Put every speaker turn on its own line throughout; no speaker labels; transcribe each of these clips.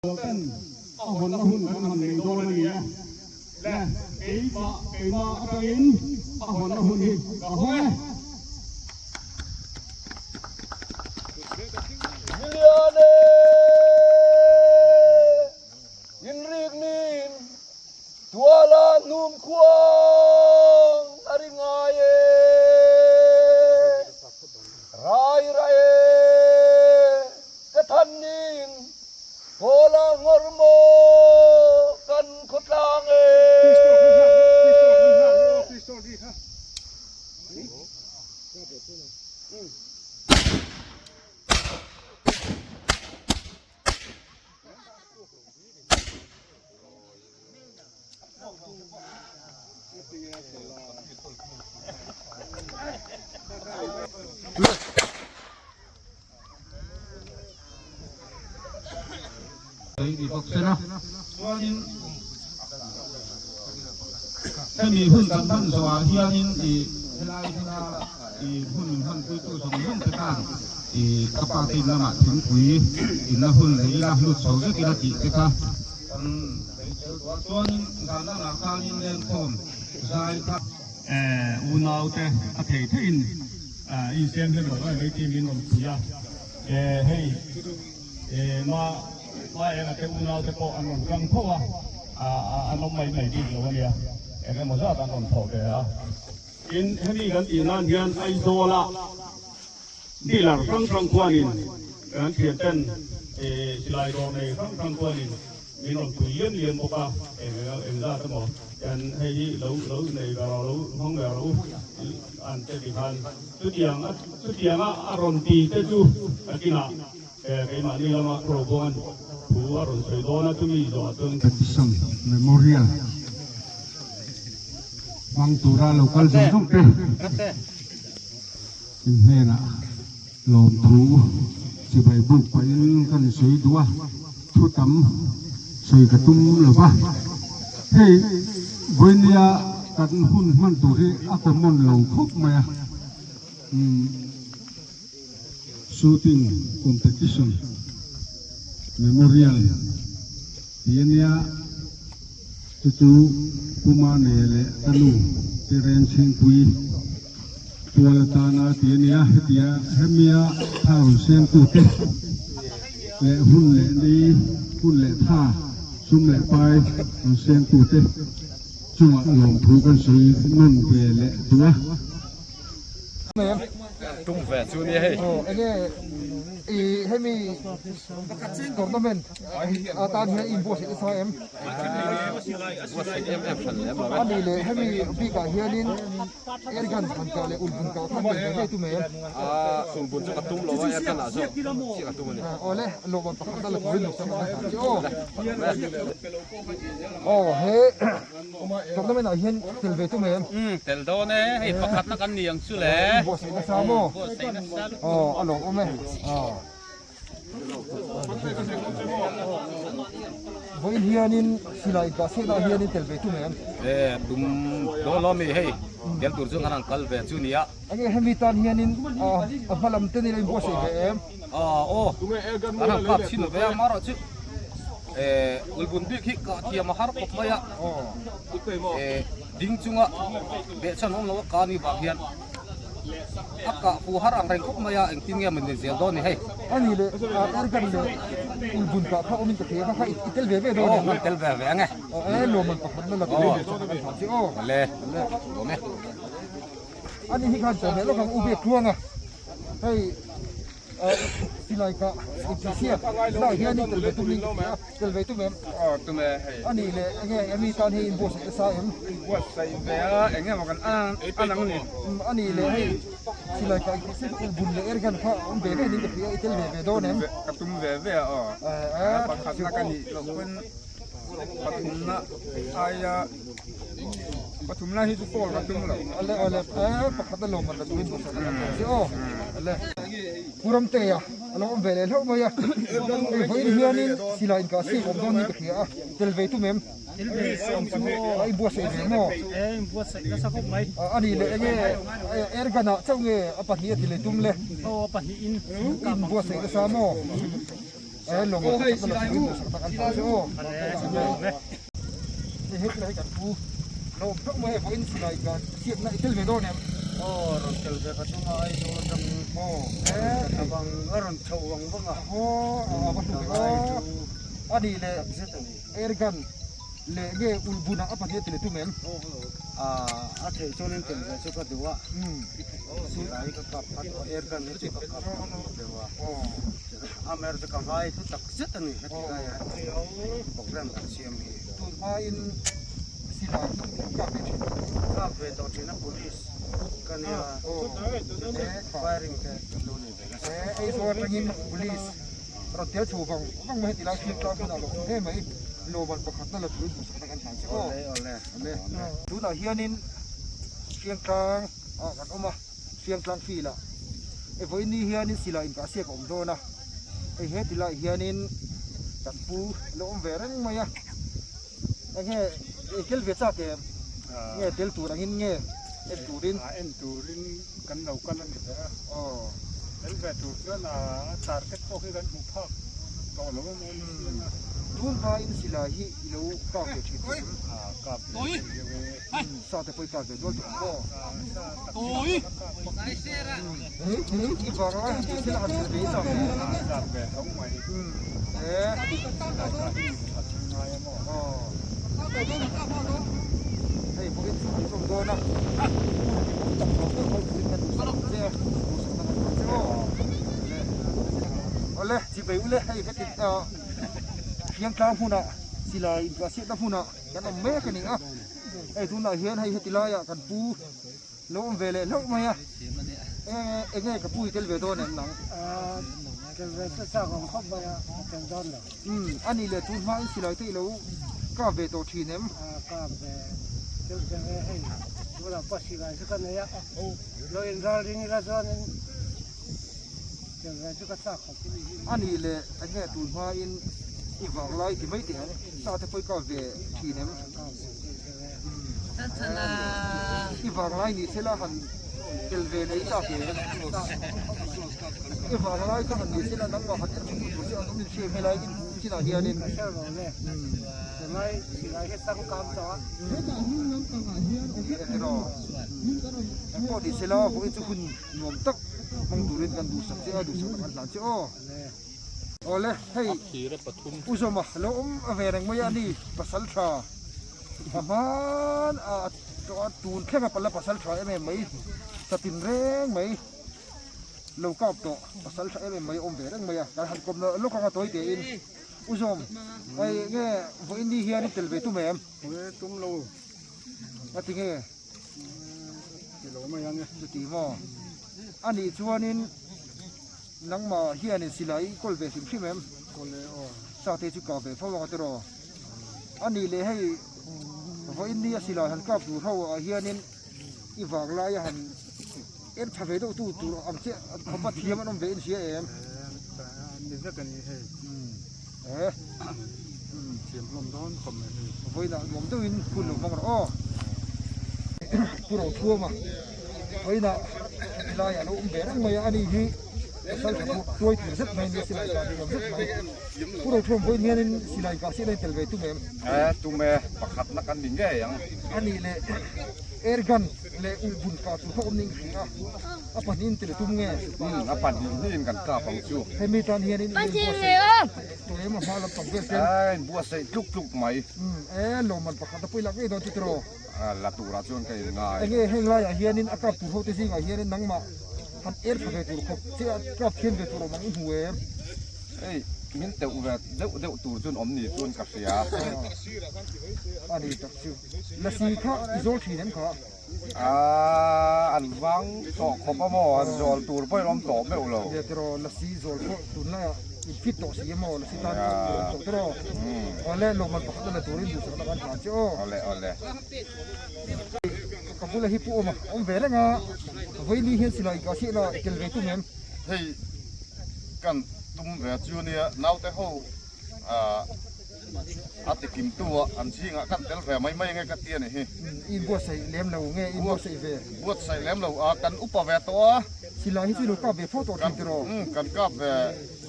Ten a hawnna hun kan han nei dawn a ni e. Le, keimah, keimah atangin a hawnna hun hi ka hawng e.
Miliane inriknin tuala hnum khuang a ri ngai e. Rai rai e ka thannin Kawla ngawr maw kan khawtlang e.
Hemi hun kan hman zawhah hianin ih helai hmuna ih hun hmanpuitu zawng zawng te khan ih ka pa te in lamah thingpui inna hun leh ila lut chho vek ila tih te kha kan sawi tel tawh a. Chuanin zan lamah khanin lenkhawm zai kha. Unau te a thei theiin insiam hlim loh em mai tih min rawn pui a, hei ma ma enga te unau te pawh an rawn tang tho a, an awm mai mai bik lo a nia, eng emaw zat an rawn thawh ve a. Tin, hemi kan tih nan hian Aizawla dealer hrang hrang khuanin kan thian ten silai dawr nei hrang hrang khuanin min rawn pui liam liam bawk a, eng eng zat emaw hian hei hi lo lo nei ve rawh lo hmang ve rawh u an te ti khan chutiang a chutianga a rawn ti te chu nakinah keimahni lama Probawn thu a rawn sawi dawn a chumi zawhah chuan
Petition Memorial hmang tura lo kal zawng zawng te in hnenah lawmthu chibai buk pahin ka ni sawi duh a, thu tam sawi ka tum lo va. Hei vawinia kan hun hman tur hi a common lo khawp mai a, umm shooting competition memorial tih a nia, chu chu Puma nei leh ka nu te Renchhingpui. Tual atana ti a nia, hetia hemia tha rawn siamtute leh hun leh ni, hun leh tha, sum leh pai rawn siamtute chungah lawmthu kan sawi nawn ve leh duh a.
Tum ve chu nia hei.
Aw enge i hemi tournament atan hian i inbuatsaih nasa em?
Buatsaih em em hran lem lo e.
A nih leh hemi bikah hianin Airgun han kah leh ulbun kah khan tel ve ve tum em?
Aa ulbun chu ka tum lo a, airgun ah zawk chiah ka tum a ni.
Aw le, lawmawm pakhat a la turin lo sam ang che aw. Aw he tournament ah hian tel ve tum em?
Umm tel dawn e, hei pakhatna kan ni ang chu le.
Buatsaih nasa maw?
Buatsaih nasa lutuk.
Aw a lawmawm e. Aw. Vawiin hianin silai inkahchhiatna ah hianin tel ve tum em?
E tum dawn lo mi hei tel tur chu kan han kal ve chu nia.
Enge hemi tan hianin a hma lam te nilo inbuatsaih ve em?
Aw kan han kap chhin ve a marawh chu e ulbun bik hi kah thiam a har khawp mai a e ding chunga behchhan awm lo a kah ni vang hian. A kah fu har ang reng khawp mai a, engtin nge maw ni zel dawn ni hei.
A ni le, airgun leh ulbun kah kha awmin ka thei a, kha kha i tel ve ve dawn em?
Aw, kan tel ve ve ang e.
Aw e, lawmman pakhat na la tur in chak kan thlah che aw.
Awle, lawm e.
A ni hi khan chawhmeh lawk ang u biak tluang a, hei silai kah inchhia lah hian i tel ve tum in ka hria a. Tel ve tum em?
Aw tum e hei.
A nih leh enge emi tan hei inbuatsaih nasa em?
Inbuatsaih ve a enge maw kan an ang ni.
A nih leh hei silai kah inkhawh sek ul bun leh ergan kha a awm ve ve nin ka hria i tel ve ve dawn em?
Ka tum ve ve a aw. Pakhatna ka nih loh pawn pathumna aia pathumna hi chu foul ka tum lo.
Ale ale pakhatna lawmman la turin buatsaih na kan che aw. Ale. Pu Ramtea a lo awm ve leh hlauh mai a, hei vawiin hianin silai inkah sik awm dawn niin ka hria a, tel ve tum em? A inbuatsaih ve maw? A nih leh enge airgun ah chauh nge a pahnih a ti leh tum le? Inbuatsaih nasa maw? Eh lawm pakhat na la turin duhsak tak an hlan che aw. Hei hetlai hi kan pu lawm hlauh mai hei vawiin silai ka siakna i tel ve dawn em?
Aw rawn tel ve ka tum a Aizawl atangin
aw eh
ka bang a rawn chho vang vang a.
Aw a va hlu ve aw. A nih leh airgun leh nge ulbunah a pahnih a ti leh tum em?
A theih chuanin tel ve chu ka duh a, silai ka kap khat a airgun hi chu ka kap deuh a, amer chu ka ngai thu tak zet a ni heti laia program kan siam hi.
Tun hmain silai hi i kap ve thin em?
Kap ve tawh thin a, police ka nia, firing te kan lo nei ve nasa.
Aizawl atangin police rawn tel chho vang vang mai heti lai thil tlang hunah lo awm hle mai, lawmman pakhatna la turin duhsakna kan hlan che aw.
Awle awle.
Tunah hianin Hriangtlang ah kan awm a, Hriangtlang field ah hei vawiin ni hianin silai inkahsiak a awm dawn a, hei heti lai hianin kan pu a lo awm ve reng mai a, eng nge ei tel ve chak em? Nge tel tur angin nge en turin?
A en turin kan lo kal a ni ve a,
aw
tel ve tur chuan a target pawh khi kan hmu phak tawh lo emaw ni chiang a.
Tun hmain silai hi i lo kap ve thin em?
A kap ve thin deuh e.
Sa te pawh i kap ve dual tawh ang maw?
Sa tak hi ka kap vak
I vang a heti thil a han tel ve i chak em?
A chak ve tho mai. Silai kah hi tha thil ngai a maw?
Hei pawhin chu an chawm dawn a, hun tak tawp deuh mai turin kan duhsak ang che a, duhsakna kan hmang che aw. Awle, chipei ule hei heti Hriangtlang hmunah silai intuahsiakna hmunah kan awm mek a ni a, hei tunah hian hei heti laiah kan pu lo awm ve leh hlauh mai a, eng nge ka pu i tel ve dawn em nang?
Tel ve chu chak awm khawp mai a, ka tel dawn lo.
Umm, a nih leh tun hmain silai te i lo kap ve tawh thin em?
Kap ve deuh deuh e, hei tunah pawh silai chu ka nei a, lo inral ring ila chuanin tel ve chu ka chak khawp.
A nih leh eng nge tun hmain i vang lai ti mai teh ang, sa te pawh i kap ve thin em?
Kap ve deuh deuh e.
I vang lai ni sela han tel ve leh i chak em? I vang lai kha han ni sela nangmah han en thung tur che an awm in hriat hmel a in hmuh chinah hianin.
Ka hre lo le, tunlai silai hi changkang tawh a.
Emaw engpawh ni sela vawiin chu hun nuam tak hmang turin kan duhsak che a, duhsak tak an hlan che aw. Awle hei U Zawma lo awm a ve reng mai a ni pasal tha a hman a tun thleng a pala pasal tha em em mai chatin reng mai lo kap tawh pasal tha em em mai awm ve reng mai a kan han kawm lawk anga tawi tein U Zawm hei nge vawiin ni hian i tel ve tum em?
Tum lo.
A ti nge?
Ti lo mai ang e.
Chuti maw? A nih chuanin nangmah hianin silai i kawl ve hrim hrim em?
Kawl e aw.
Sa te chu kap ve fo ang a tiraw? A nih leh hei vawiin ni a silai han kap tur ho ah hianin i vang laia han en tha ve deuh tu tur ang che khawpa thiam an awm ve in hria em?
Ni vek a ni hei.
Eh.
Thiam hlawm dawn khawp mai hei.
Vawiinah nuam deuhin hun lo hmang rawh aw. Pu Rothuama vawiinah helaiah lo awm ve reng mai a, ani hi pasal tha pawh tuai tur zet mai ania silai kah duh awm zet mai. Pu Rothuam vawiin hianin silai kah siah na in tel ve tum em?
Eh tum e, pakhatna kan ni ngei ang.
Ani leh air gun leh ulhbun kah tur kha awm ning hria a. A pahnihin tel tum nge?
Umm, a pahnih kan kap ang chu.
Hemi tan hianin in buatsaih tawh em a hma lam pak vel ten.
A in buatsaih tluk tluk mai.
Umm, e lawmman pakhat a pawi lak ngei dawn chu tiraw?
A la turah chuan ka in ngai.
Enge heng laiah hianin a kap tur ho te zingah hianin nangmah han er tha ve tur khawp che a kap thiam ve tur awm ang i hmu em?
Hei, min teuh ve deuh deuh tur chuan awm ni chuan ka hria.
A ni tak chu. Lasi kha i zawl thin em kha?
Aaa an vang tawh khawp a maw an zawl tur pawhin awm tawh meuh lo.
Nia tiraw lasi zawl pawh tunlaiah in fit tawh si emaw lasi tan pawh tur awm tawh tiraw. Awle lawmman pakhat a la turin duhsakna kan hlan che aw.
Awle awle.
Ka bula hi pu awm a awm ve reng a vawiin hian silai ka chhiah la tel ve tum em?
Hei kan tum ve chu nia naute ho ah. A ti kim tu a, an zingah kan tel ve mai mai nge ka ti a nih hi.
I buatsaih lem lo nge i buatsaih ve?
Buatsaih lem lo a, kan upa ve tawh a.
Silai hi chu i lo kap ve fo tawh thin tiraw?
Umm, kan kap ve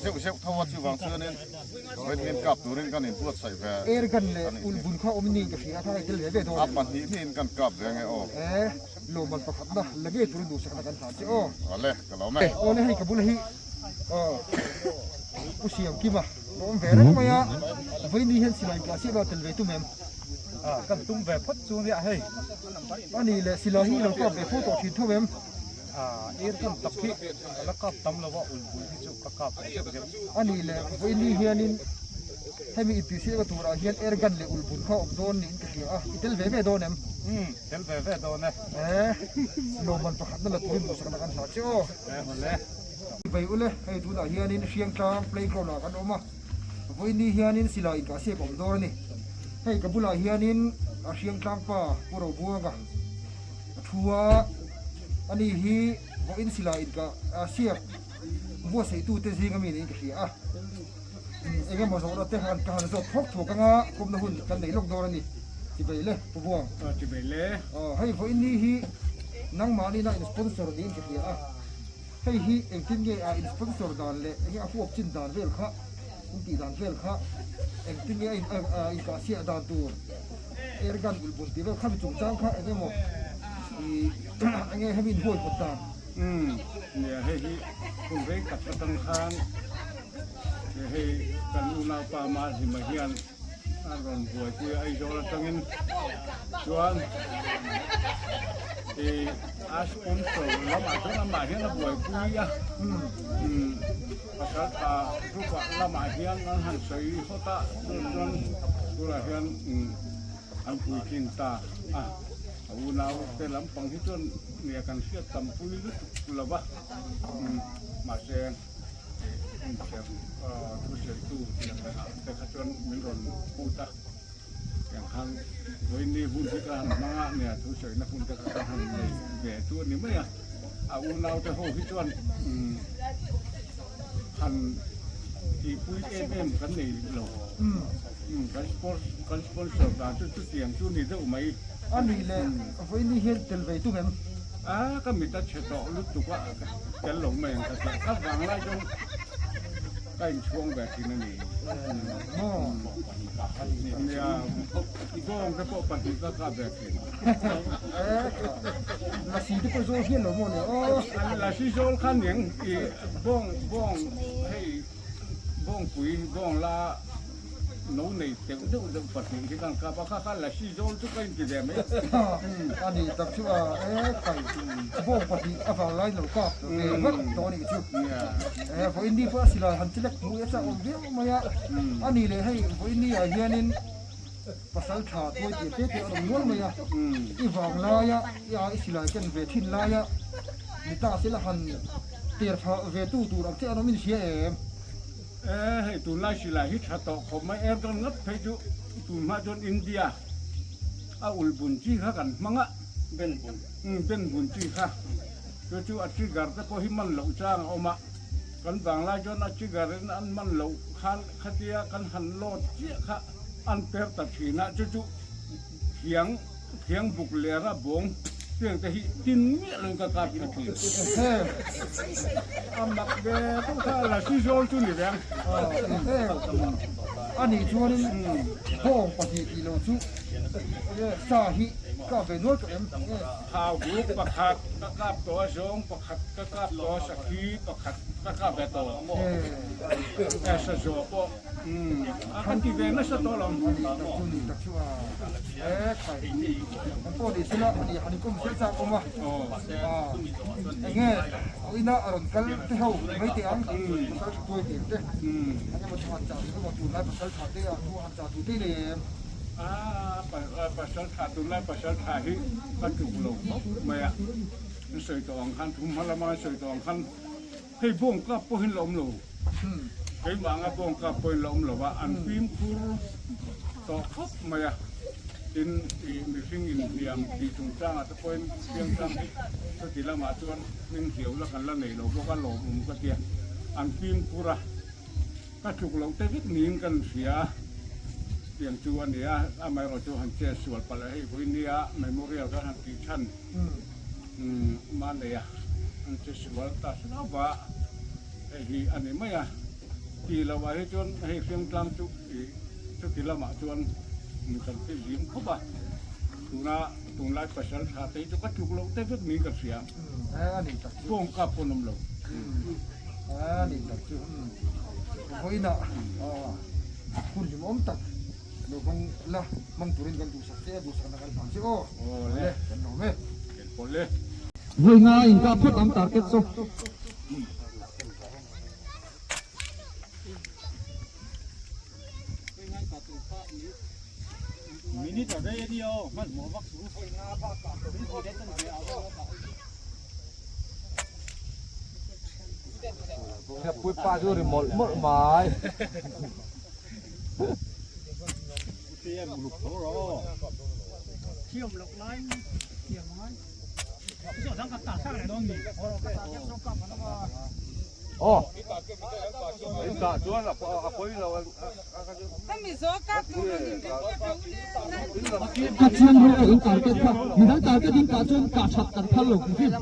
zeuh zeuh tho a, chuvang chuanin. Vawiin kap turin kan inbuatsaih ve
Air gun leh ulbun kha awm niin ka hria a, kha tel ve ve dawn
A pahnih hnihin kan kap ve ange aw.
E, lawmman pakhatna la ngei turin duhsakna kan hlan che aw.
Awle, ka lo mai.
Awle hei ka bula hi aw Pu Siam Kima lo awm ve reng mai a, vawiin ni hian silai inkah chiah lo a tel ve tum em?
Kan tum ve phawt chu nia hei.
Ani leh silai hi lo kap ve fo tawh thin tho em?
Ir kan tak hi ka la kap tam lo a, ulbul hi chu ka kap ve deuh deuh.
A nih leh vawiin hianin hemi intuihsiakna turah hian air gun leh ulbul kha a awm dawn niin ka hria a, i tel ve ve dawn em?
Umm, tel ve ve dawn e.
E, lawmman pakhatna la turin duhsakna kan hlah che aw.
E, hawle.
Vei ule, hei tunah hianin Hriangtlang playground ah kan awm a, vawiin hianin silai inkahsiak a awm dawn a ni. Hei ka bulah hianin a Hriangtlang pa Pu Robuanga a thu a, ani hi vawiin silai inkah siak buatsaih tute zing ami niin ka hria a, eng emaw zawhna te han ka han zawt phawk thuak anga kawmna hun kan nei lawk dawn a ni, ti bei le Pu Buang.
Aw ti bei le.
Aw hei vawiin ni hi nangmahni na in sponsor niin ka hria a, hei hi engtin nge a in sponsor dan leh enge a huap chin dan vel kha in tih dan vel kha engtin nge a in inkah siah dan tur Airgun ulhbun tih vel khami chungchang kha eng emaw ih enge hemi in huaihawt dan?
Umm nia hei hi hun rei tak atang khan hei kan unaupa Mahlima hian a rawn buaipui a Aizawl atangin chuan ih a sponsor lamah chuan amah hian a buaipui a umm pasal tha group ah lamah hian an han sawi hawt a chuan tunah hian an puitling ta a a unau te lampang hi chuan nia kan hriat tam pui lutuk lo va mahse inchhiar thusawitu tih ang ah te kha chuan min rawn put a tiang khan vawiin hun hi ka han hmang a nia thusawina hun te kha ka han nei ve chu a ni mai a. A unau te ho hi chuan han tihpui em em kan nei lo. Kan kan sponsor dan chu chutiang chu ni deuh mai.
A nih leh vawiin hian tel ve tum em?
A ka mit a chhe tawh lutuk a, tel lo mai ang ka ti. A vang lai chuan ka inchhuang ve thin a ni.
Maw?
Nia, bawng te pawh pahnih ka kap ve thin.
Lasi te pawh zawl hian lo maw le aw.
Lasi zawl kha niang i bawng bawng hei bawngpui bawng la no nei deuh deuh deuh pahnih hi kan kap a kha kha lasi zawl chu ka inti ve mai.
A ni tak chu a e khai bawng pahnih a vang lai lo kap ve vat tawh a nih chu. E vawiin ni pawh a silai han chelek hmuh e chak awm viau mai a. A ni leh hei vawiin ni ah hianin Pasal tha tuai tir te te a rawn nual mai a, i vang laia i a i silai ken ve thin laia ni ta sela han ter tha ve tu tur ang che an awm in hria em?
E hei tunlai silai hi tha tawh khawp mai, airgun ngawt phei chu tun hma chuan India a ul bun chi kha kan hmang a, ben bun, umm ben bun chi kha chu chu a trigger te pawh hi man loh chang a awm a, kan vanglai chuan a trigger in an man loh khan khatia kan han load chiah kha. An per ta thin a, chu chu thiang thiang buk lera bawng tiang te hi tin miah lo in ka kap ta thin. A mak ve deuh kha la si zawl chu ni reng.
A nih chuanin bawng pahnih tih lo chu sa hi kap ve nual tawh em?
Thau buk pakhat ka kap tawh a, zawng pakhat ka kap tawh a, sakhi pakhat ka kap ve tawh. Sa zawh pawh. A kan ti ve nasa tawh lo.
Chu ni tak chu a e khai an pawh ni sela ani han inkom zel chak awm a enge ina a rawn kal te ho mai teh ang pasal tha tuai tir te enge maw thu han chah duh emaw tunlai pasal tha te a thu han chah duh te nei em?
A pasal tha tunlai pasal tha hi ka tluk lo khawp mai a, an sawi tawh ang khan thu hma lama an sawi tawh ang khan Hei bawng kap pawhin la awm lo. Keimah anga bawng kap pawhin la awm lo a, an fimkhur tawh khawp mai a. Tin, ih mihring inhliam tih chungchangah te pawhin Hriangtlang hi chuti lamah chuan hming hliau la kan la nei lo bawk a, lawmawm ka tia. An fimkhur a, ka tluk loh te vek niin kan hria a, tiang chu a ni a. Amaherawhchu chu han che sual palh a, hei vawinia memorial kan han tih chhan. Umm mahleia an che sual ta hlauh va, hei hi a ni mai a. Tih loh ah hi chuan hei Hriangtlang chu ih chuti lamah chuan kan thil lim khawp a, tuna tunlai pasal tha te hi chu ka tluk loh te vek niin ka hria. Kawng kap pawh an awm lo.
A ni tak chu vawiinah hun hlimawm tak lo hmang la hmang turin kan duhsak che a, duhsakna kan hmang che aw. Awle kan lawm e.
Awle.
Vawi nga inkah phawt ang target chu.
Puipa chu ri mawlh mawlh mai.
Aw in tah chuan a pawi lo
Ka chiang rawh aw in target kha midang target in kah chuan kah that kan phal lo hrim hrim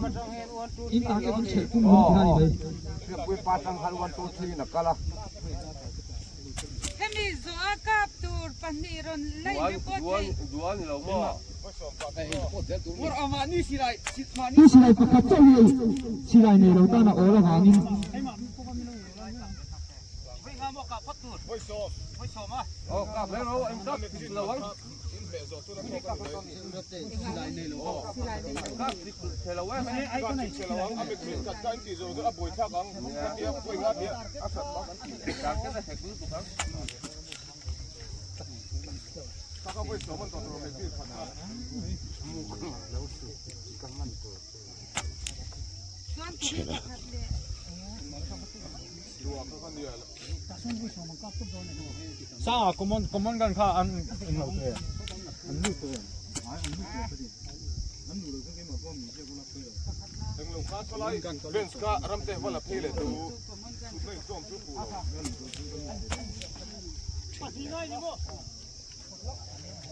in target in chhelh pum hlum tihna a ni mai.
Hemi zawh a kap tur pahnih rawn laih report theih.
Hi silai pakhat chauh hi silai nei lo tan a awl avangin.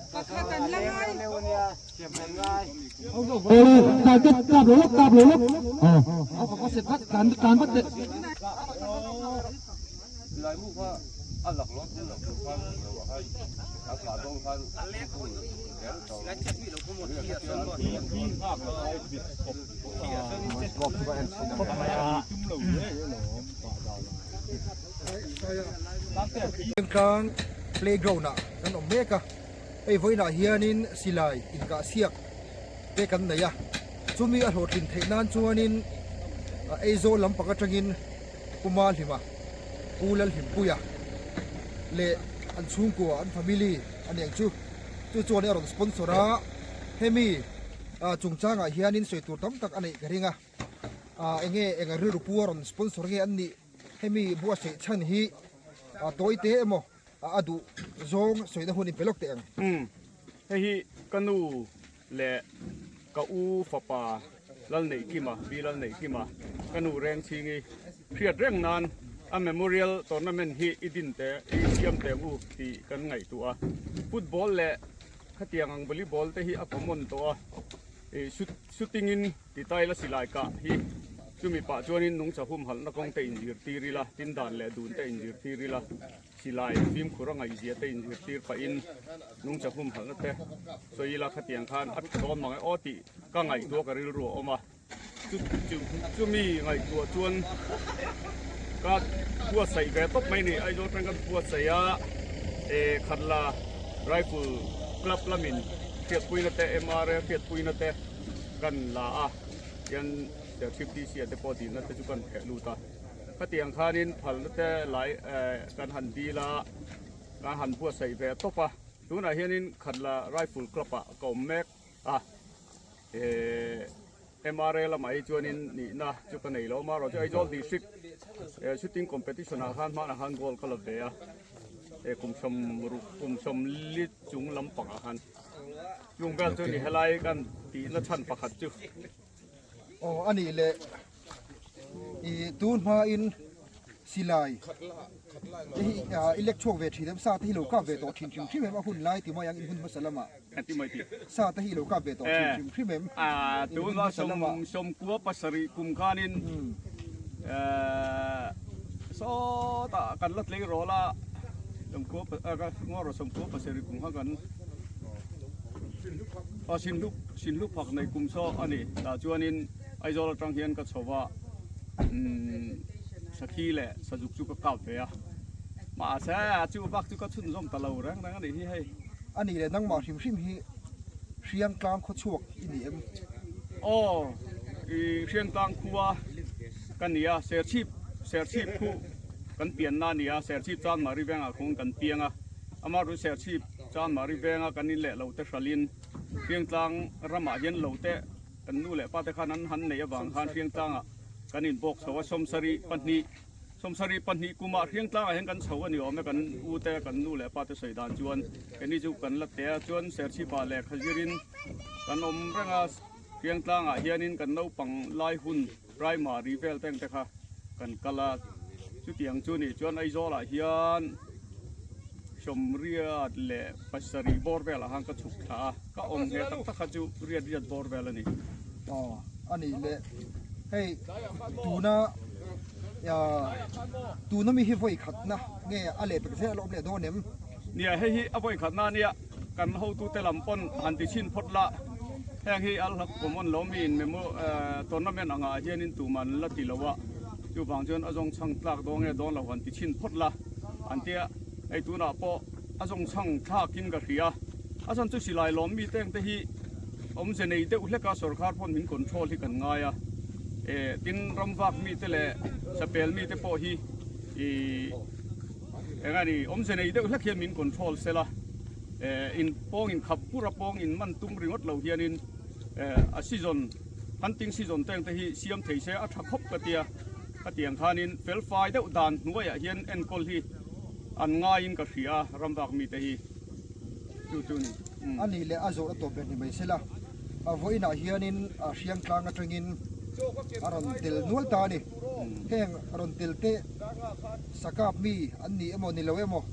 Pakhat an la ngai.
Awle target kap lo lawk kap lo lawk. Aw. Kan kan vat teh.
Tlang playground ah kan awm mek a hei vawiinah hianin silai inkah siak te kan nei a chumi a hlawhtlin theih nan chuanin Aizawl lampang atangin Pu Mahlima Pu Lalhlimpuia leh an chhungkua an family a ni ang chu chu chuan a rawn sponsor a hemi chungchangah hianin sawi tur tam tak a neih ka ring a. ah enge eng rilru pu a rawn sponsor nge an nih hemi buatsaih chhan hi ah tawi te emaw a duh zawng sawina hun in pe lawk teh ang.
Umm hei hi ka nu leh ka u fapa Lalneihkima Pi Lalneihkima ka nu Rengchhingi hriat reng nan a memorial tournament hi i din teh i siam teh u tih kan ngaihtuah a football leh khatiang ang volleyball te hi a common tawh a ih shooting in Ti taila silai kah hi chumi pah chuanin nungcha humhalhna kawng te inzirtir ila, tin dan leh dun te inzirtir ila, silai fimkhur a ngaihzia te inzirtir pahin nungcha humhalhna te sawi ila khatiang khan a tha dawn mang e aw tih ka ngaihtuah ka rilru a awm a. Chu chu chumi ngaihtuah chuan ka buatsaih ve tawp mai ni, Aizawl atang kan buatsaih a, eh Khatla Rifle Club lamin hriatpuina te MRA hriatpuina te, Kan la a, tian Serchhip DC ah te pawh dilna te chu kan theh lut a. Khatiang khanin phalna te lai kan han dil a, kan han buatsaih ve tawp a. Tunah hianin Khatla Rifle Club ah ka awm mek a, MRA lamah hi chuanin nihna chu ka nei lo. Amaherawhchu Aizawl District Shooting Competition ah khan hmanah khan gold ka la ve a, kum sawmruk kum sawmli chung lampangah khan. Chung vel chu ni helai kan tihna chhan pakhat chu.
Aw a nih leh i tun hmain silai te hi i lek chhuak ve thin em sa te hi lo kap ve tawh thin hrim hrim em a hun lai ti mai ang in hun hmasa lamah sa te hi lo kap ve tawh thin hrim hrim em
in hun hmasa lamah. Sawmkua pasarih kum khanin. Sawtah kan la tleirawl a, Ngawraw 90 pasarih kum kha kan Sinhlu phak nei kum saw a ni. Tah chuanin Aizawl atang hian ka chho a, Sakhi leh Sazuk chu ka kap ve a. Mahse chu bak chu ka chhunzawm ta lo reng reng a nih hi hei.
A nih leh nangmah hrim hrim hi Hriangtlang khawchhuak i ni em?
Aw, i Hriangtlang khua ka ni a, Serchhip, Serchhip khu kan pianna a ni a, Serchhip Chanmari vengah khuan kan piang a, amaherawhchu Serchhip Chanmari venga kan in leh lo te hralhin Hriangtlang ramah hian lo te kan nu leh pa te khan an han neih avang khan Hriangtlangah kan inbawk chho a, 72. 72 kumah Hriangtlangah hian kan chho a ni awm e, kan u te, kan nu leh pa te sawi dan chuan keini chu kan la te a, chuan Serchhipah lehkha zirin kan awm reng a, Hriangtlangah hianin kan naupang lai hun primary vel teng te kha kan kal a, chutiang chu nih chuan Aizawlah hian 77 bawr velah khan ka chhuk thla a, ka awm nghe tak tak kha chu riat riat bawr vel a ni.
Aw a nih le, hei tuna. Tuna mi hi vawi khatna nge a leh pek zel a awm leh dawn em?
Nia, hei hi a vawi khatna ania, kan hotute lam pawn han ti chhin phawt la, heng hi a hlak common lo mi in memo tournament angah hianin tumah an la ti lo a, chuvang chuan a zawng chhang tlak dawn nge dawn lo han ti chhin phawt la an tia, hei tunah pawh a zawng chhang thlakin ka hria, a chhan chu silai lawm mi teng te hi awmze nei deuh hlek a sorkar pawn min control hi kan ngai a eh tin ram vak mi te leh chapel mi te pawh hi ih eng a ni awmze nei deuh hlek hian min control sela eh in pawng in khap bur a pawng in man tum ringawt lo hianin eh a season hunting season teng te hi siam thei se a tha khawp ka tia ka tiang khanin fel fai deuh dan hnuaiah hian enkawl hi an ngaiin ka hria a ram vak mi te hi. Chu chu ni.
A nih leh a zawh a tawp ber ni mai sela, a vawiinah hianin a hriang tlang atangin a rawn tel nual ta a ni. Heng rawn tel te sakap mi an ni emaw ni lo emaw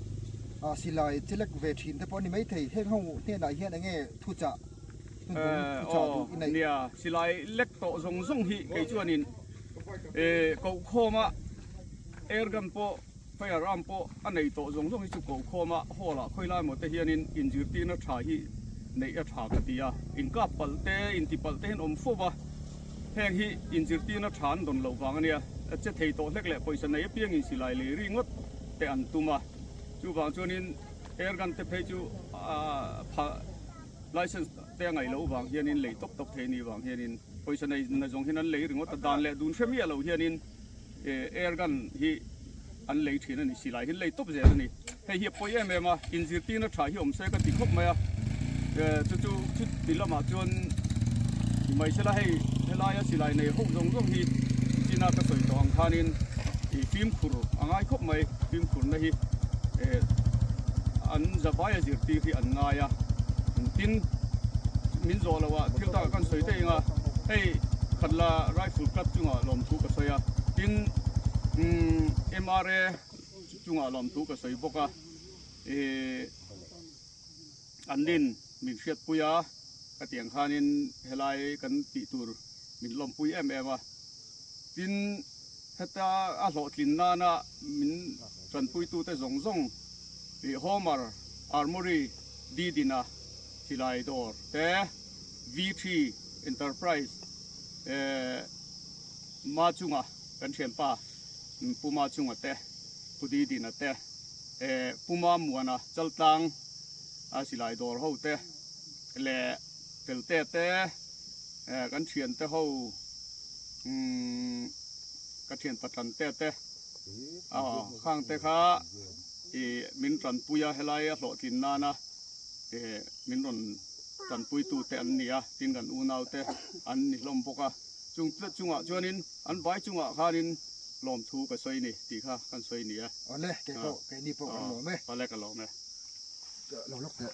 silai chelek ve thin te pawh a ni maithei. Heng ho hnenah hian enge thuchah hnuhnung thuchah duh i neih?
Nia, silai lek tawh zawng zawng hi kei chuanin kohkhawma airgun pawh Firearm pawh a nei tawh zawng zawng hi chu kohkhawm a, hall ah khawilai maw te hianin inzirtirna tha hi neih a tha ka ti a, inkap palh te, inti palh te hian awm fo va, heng hi inzirtirna tha an dawn loh vang a nia, che thei tawh hlek leh pawisa nei apiangin silai lei ri ngawt te an tum a, chuvang chuanin airgun te phei chu pha license te a ngaih loh vang hianin lei tawp tawp thei a nih vang hianin pawisa nei na zawng hian an lei ringawt a, dan leh dun hre miah loh hianin. Air gun hi an lei thin a ni, silai hi an lei tawp zel a ni. Hei hi a pawi em em a, inzirtirna tha hi awm se ka ti khawp mai a, chu chu chuti lamah chuan ni mai sela hei helaia silai nei ho zawng zawng hi china ka sawi tawh ang khanin ih fimkhur a ngai khawp mai, fimkhurna hi an zavaia zirtir hi an ngai a, tin min zawh loh ah thil takah kan sawi daih ang a, hei Khatla Rifle Club chungah lawmthu ka sawi a, tin MRA chungah lawmthu ka sawi bawk a, ih an nin min hriatpui a, ka tiang khanin helai kan tih tur min lawmpui em em a, tin heta a hlawhtlin nana min tanpuitute zawng zawng ih Homer Armory Didina silai dawr te V3 Enterprise Ma chunga kan thianpa Pu Ma chunga te, Pu Didina te, Pu Ma Muana Chaltlang a silai dawr ho te leh Felte te kan thiante ho ka thian Patlan te te khang te kha min tanpui a helai a hlawhtlin nana min rawn tanpuitute an ni a, tin kan unaute an ni hlawm bawk a, chung chungah chuanin an vai chungah khanin lawmthu ka sawi ni tih kha kan sawi ni e.
Awle, kei pawh, keini pawh kan lawm e.
Awle, ka lawm e.
Lo lawk teh.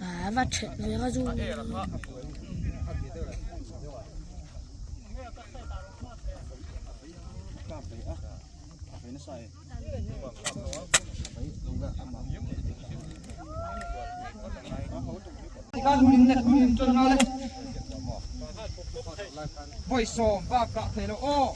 A va that ve ka zu.
Vawi sawm bak kah thei lo aw.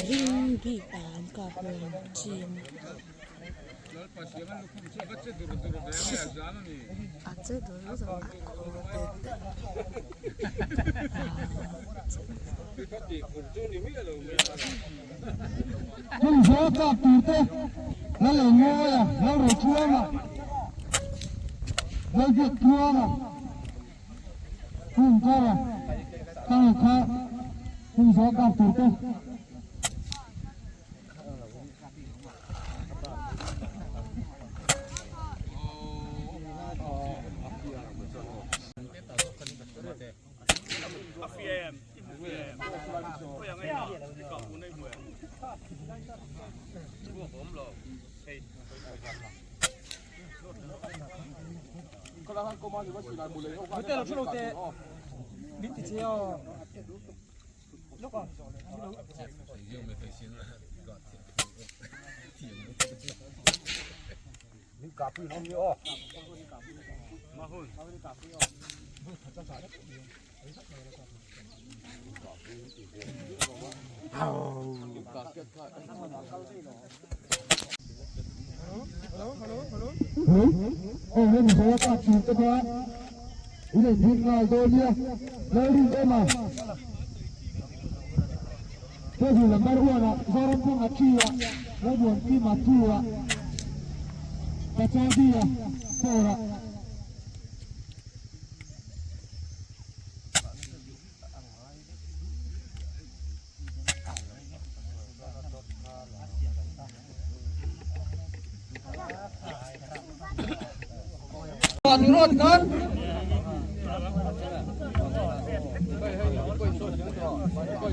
Ring bik ah an kap lo team a che dur dur a khur tet tet
Hmun zawl tlak tur te Lalengmawia, Lalrochuanga, Lalbiaktluanga, Hmun kara tang kha hmun zawl tlak tur te.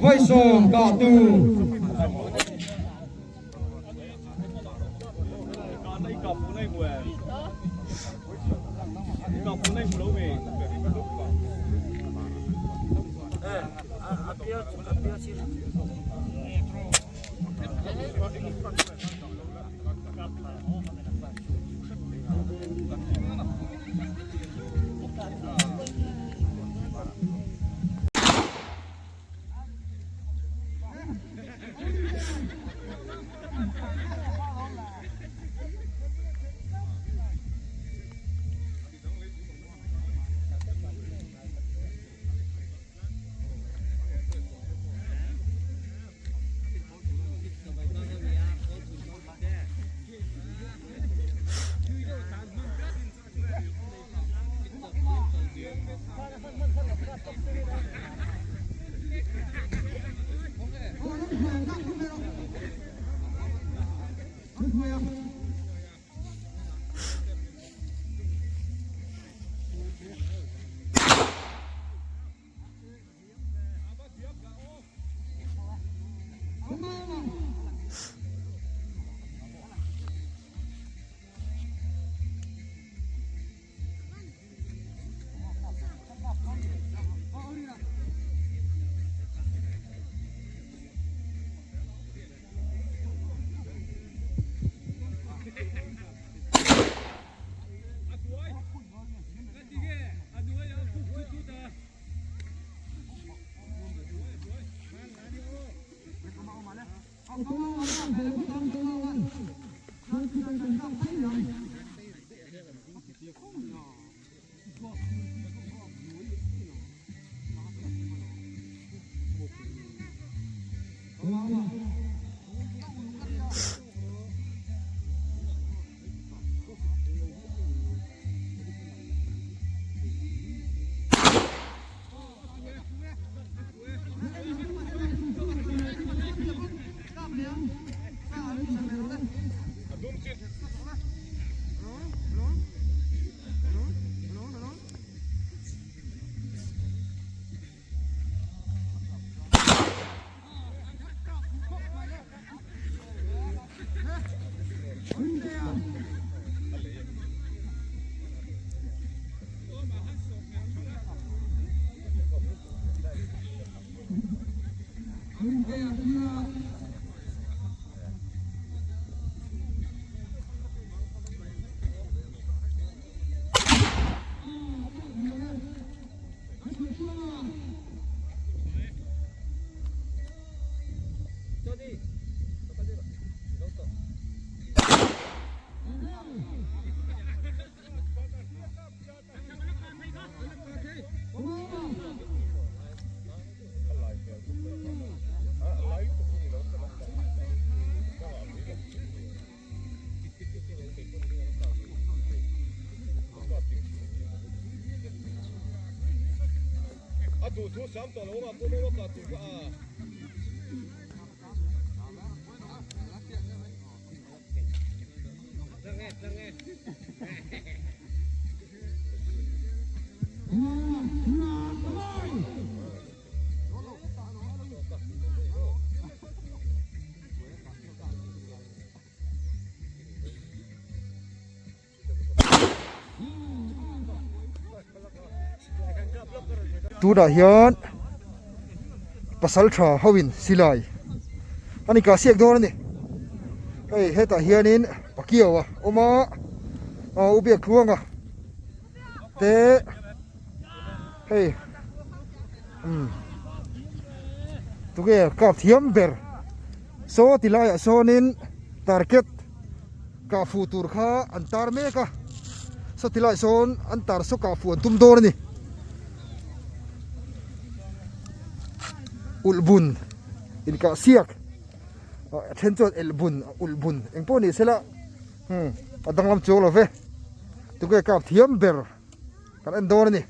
Vawisawm kah tur. Tunah hian pasal tha ho in silai a ni kah siak dawn a ni hei hetah hianin pakiau a awm a ah u biak tluanga te hei umm tunge kap thiam ber saw ti laiah sawnin target. Kah fuh tur kha an tar mek a, sawti lai sawn an tar saw kah fuh an tum dawn a ni. Ulh bun inkah siak a then chuan elh bun ulh bun eng pawh ni sela hmm a danglam chuang lo ve tunge kap thiam ber kan en dawn a ni.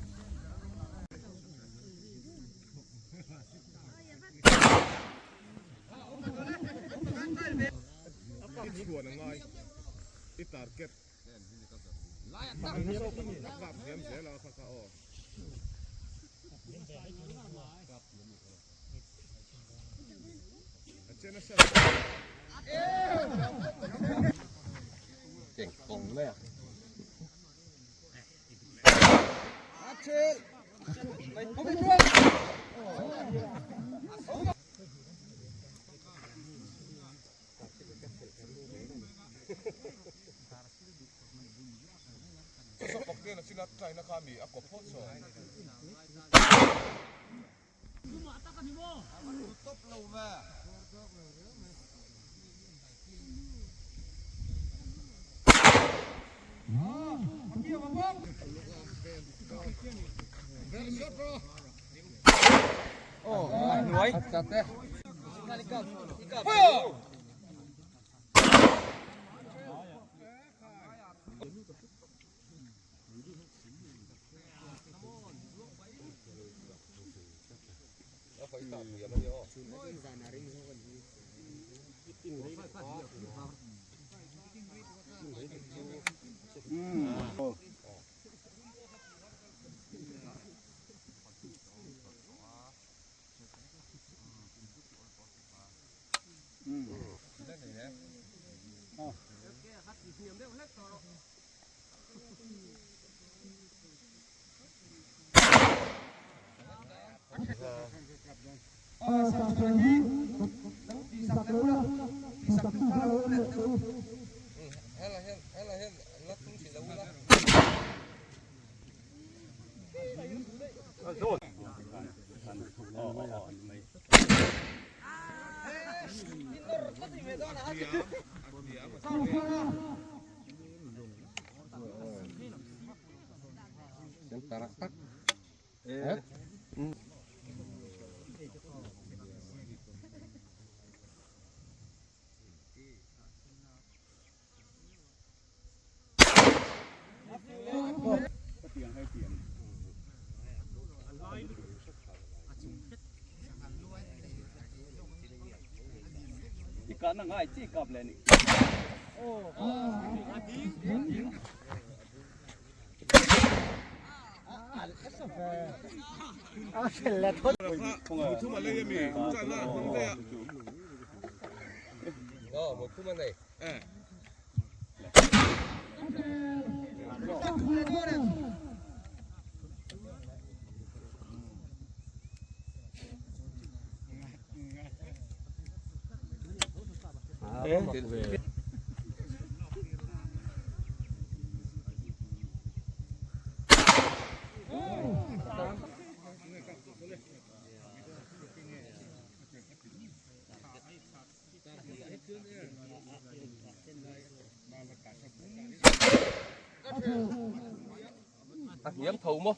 A hniam tho maw?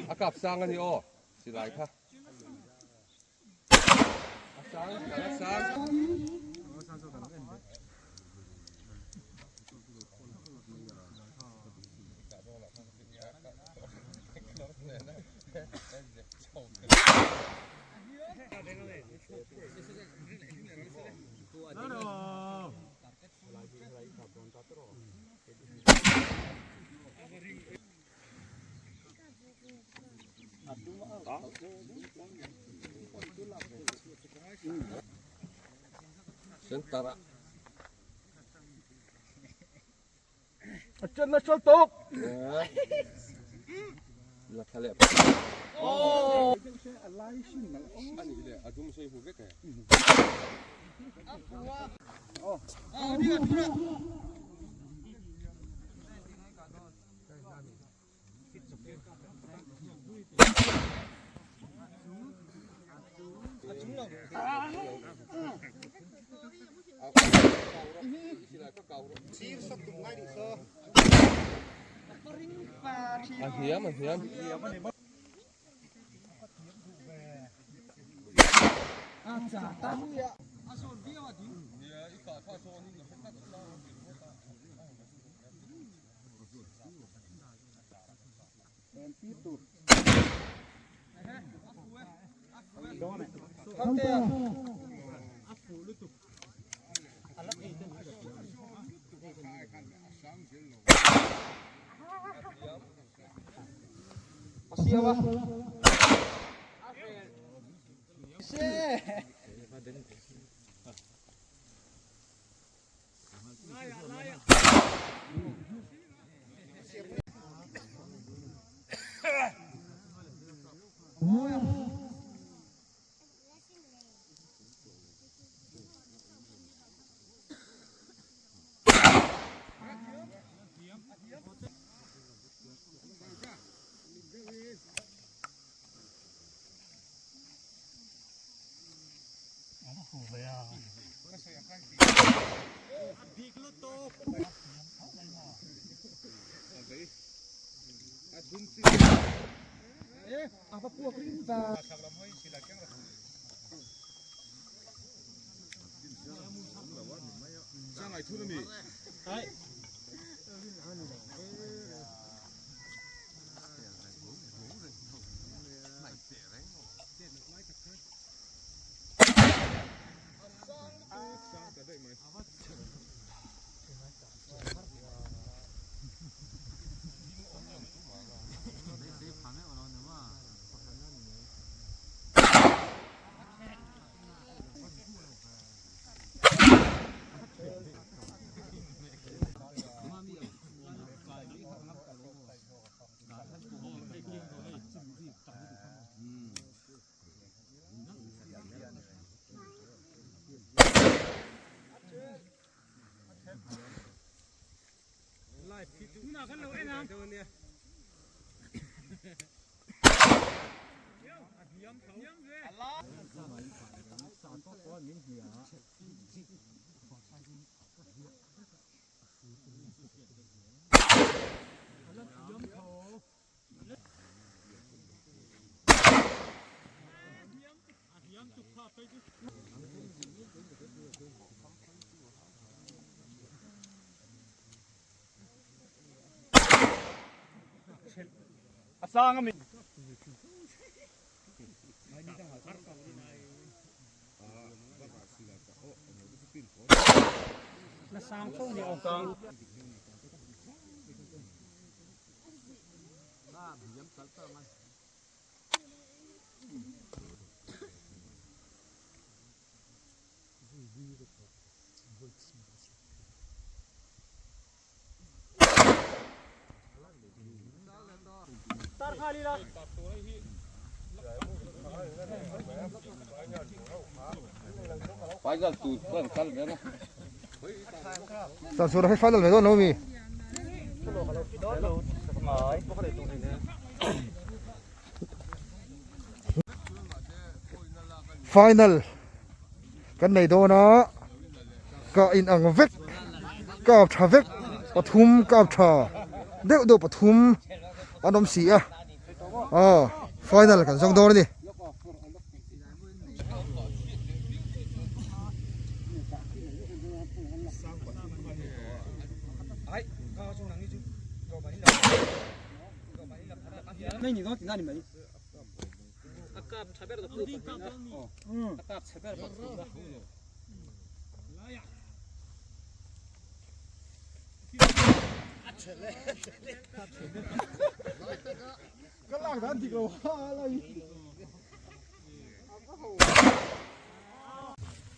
A kap sang a ni aw silai kha. A sang a sang. Center ah.
A chân nó sâu tục.
La thla leh. Ani le a dum sei hu vek e. A hniam a hniam.
A sang ami.
Na sang fo ni awm.
Final tur kan kal ve na.
San sura hi final ve dawn lo mi. Final kan nei dawn a ka in ang vek kap tha vek pathum kap tha deuh deuh pathum an awm si a aw final kan zawng dawn a ni.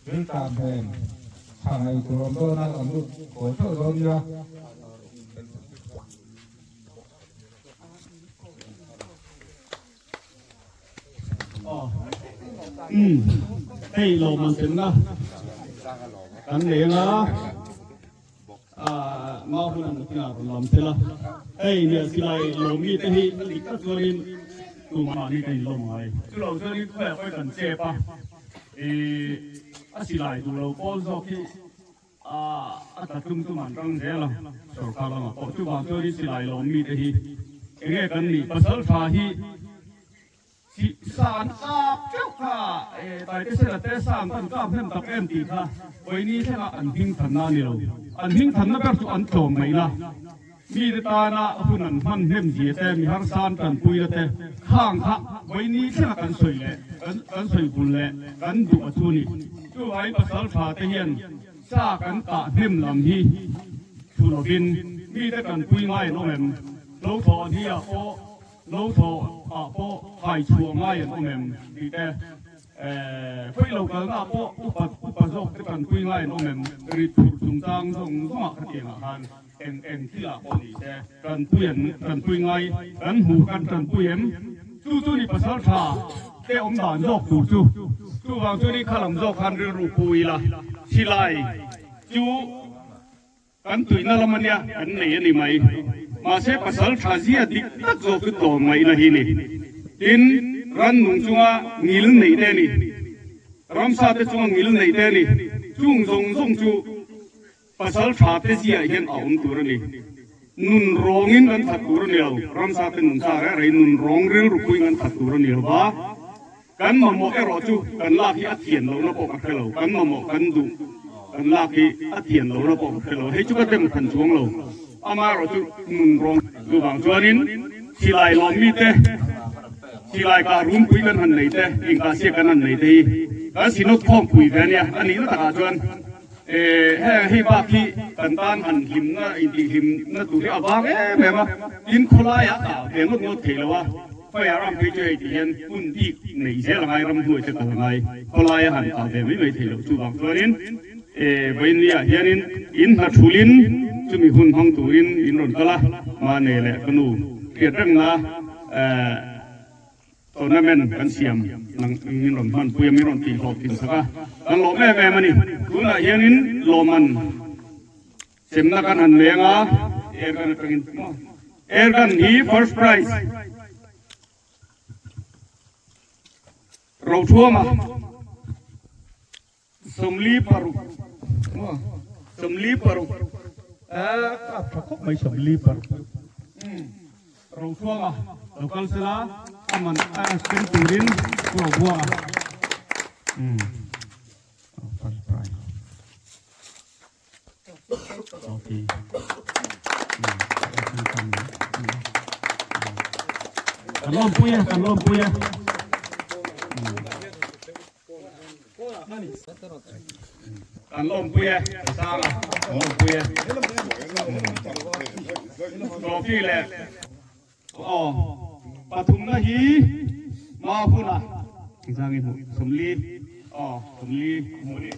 Riltam nen chhang ei tur awm dawn a, an lut kawi theuh dawn nia.
Hei lawmman semna kan nei anga mau hun an kinah rawn lam thel a, hei nia silai lawmmi te hi a dik tak chuanin tumah ni ka inlawm ngai. Chulo chuanin khawiah pawh kan chep a, ih a silai duh lo pawl zawk hi A tla tum tum an tang zel a, sorkar lamah pawh chuvang chuanin silai lawmmi te hi enge kan nih? Pasal tha hi sa an kap teuh kha e Taitesela te sa an kan kap hnem tak em tih kha Vawiini thlengah an hming thanna a ni lo. An hming thanna ber chu an tlawm ngaihna. Mite tana hun an hman hnem zia te, mi harsa an tanpuina te khang kha vawiini thlenga kan sawi leh kan sawi bul leh kan duh a chu ni. Chuvangin pasal tha te hian sa kan kah hnem lam hi thu lovin mite tanpui ngai an awm em? Lo thawh ni ah pawh, lo thawh ah pawh hai chhuah ngai an awm em? tih te. Khawi lo kalna pawh upa upa zawk te tanpui ngai an awm em? Rit phurh chungchang zawng zawngah khatiangah khan eng eng thilah pawh ni se tanpui an tanpui ngai kan hmuh kan tanpui em? Chu chu ni pasal tha te awm dan zawk tur chu. Chuvang chu ni khalam zawk khan rilru pu ila silai chu Kan tuihna lam ania kan nei a ni mai. Mahse pasal tha zia dik tak zawk chu tlawm ngaihna hi ni. Tin, rannung chunga ngil neih te a ni. Ramsa te chunga ngil neih te a ni. Chung zawng zawng chu pasal tha te ziaah hian a awm tur a ni. Nun rawngin kan that tur a ni lo. Ramsa te nun sa reng reng nun rawng rilru puiin kan that tur a ni lo va. Kan mamawh erawh chu kan lak hi a thian lohna pawh ka hre lo, kan mamawh kan duh kan lak hi a thian lohna pawh ka hre lo, hei chu ka dem than chuang lo, amaherawh chu nun rawng chuvang chuanin silai lawm mite, silai kah runpui kan han nei te, inkahsiak kan han nei te hi kan sinawt khawmpui ve ania, a nihna takah chuan heng hei bak hi kan tan han hlimna intihhlimna tur hi a vang em em a, tin khawlaiah kah ve ngawt ngawt thei lo a. Fire ram phei chu hei tih hian hun bik nei zel a ngai, ram hnuai te kal a ngai, khawlai a han kal ve mai mai thei loh chuvang chuanin Vawiinniah hianin in hna thulin chumi hun hmang turin in rawn kal a, mahni leh ka nu hriat rengna tournament kan siam nang min rawn hmanpui a, min rawn tihhlawh thin sak a, kan lawm em em a ni. Tunah hianin lawmman. Semna kan han leng a, Air gun atangin air gun hi first prize Rothuama 46 46 a kap tha khawp mai 46 Rothuama lo kal sela a man a spend turin Robuanga first prize Okay. Kan lawm pui e, kan lawm pui e. Kan lawm pui e, ka sang a, kan lawm pui e. Trophy leh aw pathumna hi ma huna engzang i hmuh 40 aw 40 hmuh ni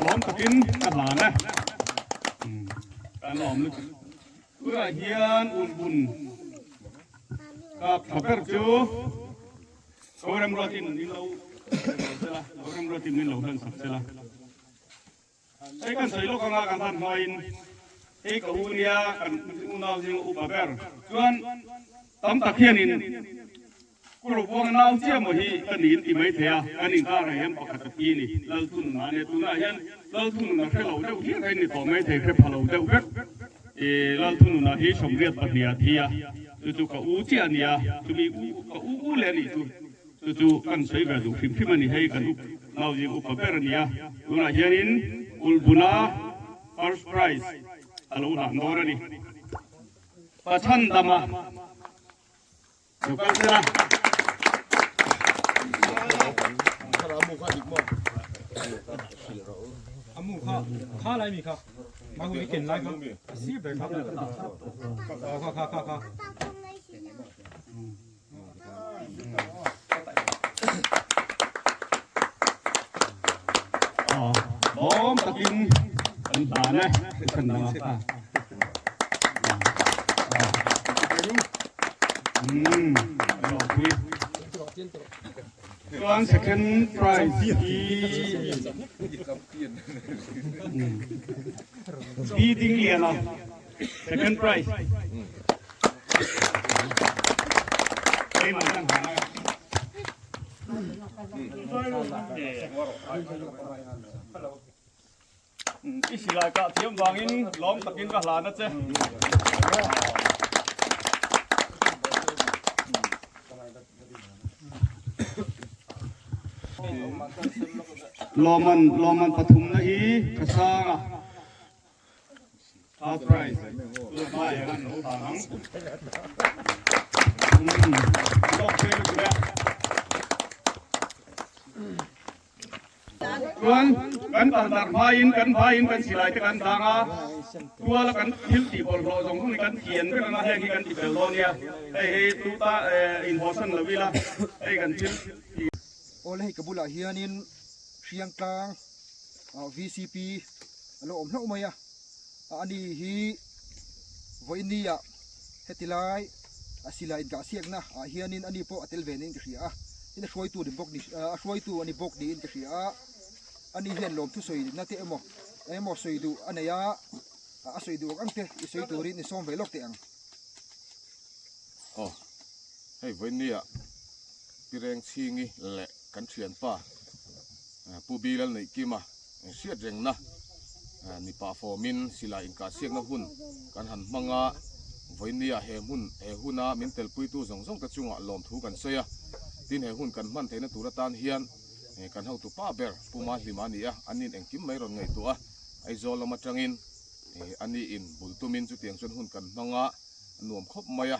lawm takin ka hlan e kan lawm lutuk tunah hian ulbun kap tha ber chu Korem ruatin min lo sela Korem ruatin min lo hlan sak sela. Hei kan sawi lawk anga kan han hmain hei ka u nia kan unau zinga upa ber chuan tam tak hianin Kurubuanga nau chiah maw hi ka niin ti mai thei a, kan inkarah hian pakhat a thi ni Lalthununa ania tunah hian Lalthununa hre lo deuh hliah kha in ni tawh mai thei hre pha lo deuh vek i Lalthununa hi 82 a thi a chu chu ka u chiah a nia chumi u ka u u leh a nih chu. Chu chu kan sawi ve duh hrim hrim a ni hei kan up nau zing upa ber a ni a, tunah hianin Ulbuna first prize a lo hlan dawn a ni. Pachhan dama lo kal sela.
Amu kha kha lai mi kha ma hu ken lai kha sir ber kha kha kha kha kha.
Bawm takin kan hlan e kan dang a kha. Chuan second prize hi Pi Dingliana second prize. I silai kah thiam vangin lawm takin ka hlan a che. Lawman lawman pathumna hi Thasanga. Third prize Lalpa hian lo hlan ang. Lawk phei lutuk e. Chuan kan tardarh hmain kan hmain kan silai te kan dang a, tuala kan thil tih bawlhhlawh zawng zawng hi kan thian vek anga heng hi kan ti fel dawn nia. Hei hi tuta inhawsan lo ila hei kan thil tih.
Awle hei ka bulah hianin Hriangtlang VCP a lo awm hlauh mai a, ani hi vawiini ah heti lai a silai inkah siakna ah hianin ani pawh a tel ve niin ka hria a, tin a hruaitu ni bawk ni a hruaitu a ni bawk niin ka hria a, ani hian lawmthu sawi na te emaw eng emaw sawi duh a nei a, a sawi duh ang ang te i sawi turin i sawm ve lawk teh ang.
Aw hei vawiini ah Pirengchhingi leh kan thianpa Pu Bilal Neihkima hriat rengna ni pah fawmin silai inkahsiakna hun kan han hmang a, vawinia he hmun he huna min telpuitu zawng zawng te chungah lawmthu kan sawi a, tin he hun kan hman theihna tur atan hian kan hotu pa ber Pu Mahlima a ni a, an nin engkim mai rawn ngaihtuah a, Aizawl lam atangin a niin bul tumin chutiang chuan hun kan hmang a, nuam khawp mai a.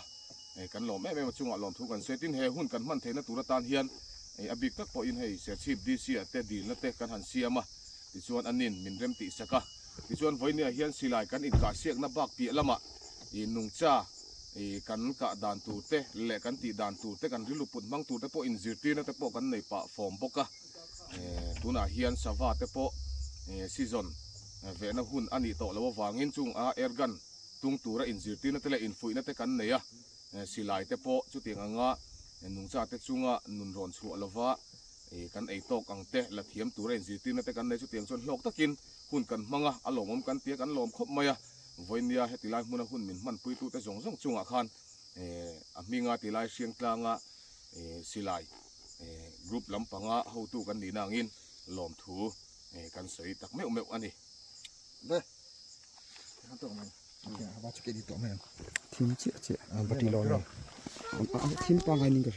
Kan lawm em em a chungah lawmthu kan sawi. Tin, he hun kan hman theihna tur atan hian a bik tak pawhin hei Serchhip DC ah te dilna te kan han siam a, tichuan a nin min rem tih sak a. Tichuan vawinia hian silai kan inkahsiakna bak piah lamah nungcha kan kah dan tur te leh kan tih dan tur te kan rilru put hmang tur te pawh inzirtirna te pawh kan nei pah fawm bawk a. Tunah hian sava te pawh season vehna hun a nih tawh loh avangin chung a airgun tung tura inzirtirna te leh infuihna te kan nei a, silai te pawh chutiang anga nungcha te chunga nun rawn chhuah lova kan ei tawk ang te la thiam tura inzirtirna te kan nei chutiang chuan hlawk takin hun kan hmang a, a lawmawm kan ti a, kan lawm khawp mai a. Vawinia heti lai hmuna hun min hmanpuitute zawng zawng chungah khan a hminga ti lai Hriangtlanga silai group lampanga hotu kan nihna angin lawmthu kan sawi tak meuh meuh a ni.
Thim chiah chiah thim pangai ning ka hria.